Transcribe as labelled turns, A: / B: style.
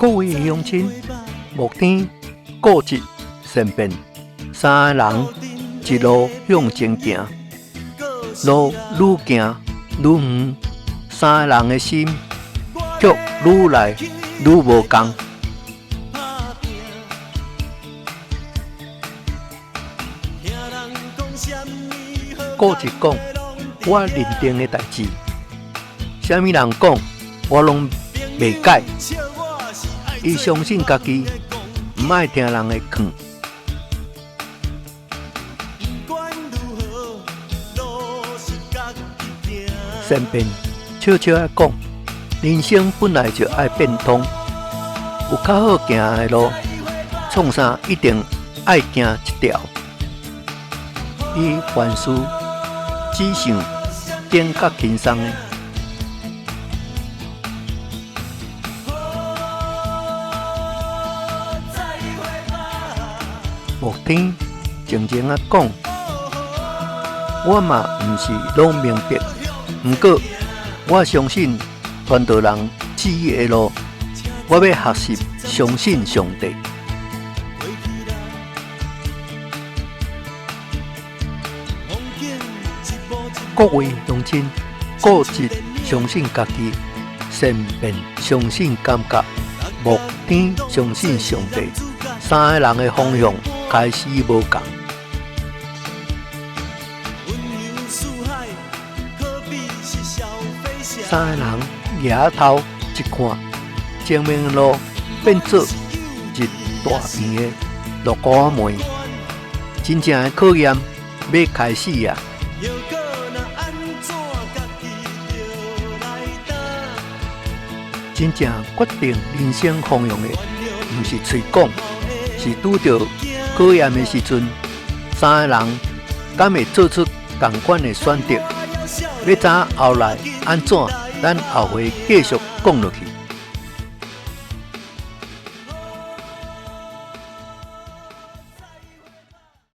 A: 各位鄉親，幕天固執善變，三个人一路向前行，路愈行愈遠，三个人的心卻愈來愈無仝。固執講，我認定的代誌，啥物人講，我攏袂改。伊相信家己，毋愛聽人的勸。善變笑笑仔講，人生本來就愛變通，有較好行的路，創啥一定愛行一條。伊凡事只想揀較輕鬆的。幕天靜靜仔講，我嘛毋是攏明白，毋過我相信傳道人指的路，我欲學習相信上帝。各位鄉親，固執相信家己，善變相信感覺，幕天相信上帝，三个人的方向開始無仝。三个人額頭一看，前面的路變做一大片的落菇仔糜，真正的考驗欲開始啊！真正決定人生方向的，毋是喙講，是拄著考驗的時陣，三个人敢會做出仝款的選擇？欲知影後來按怎，咱後回繼續講落去。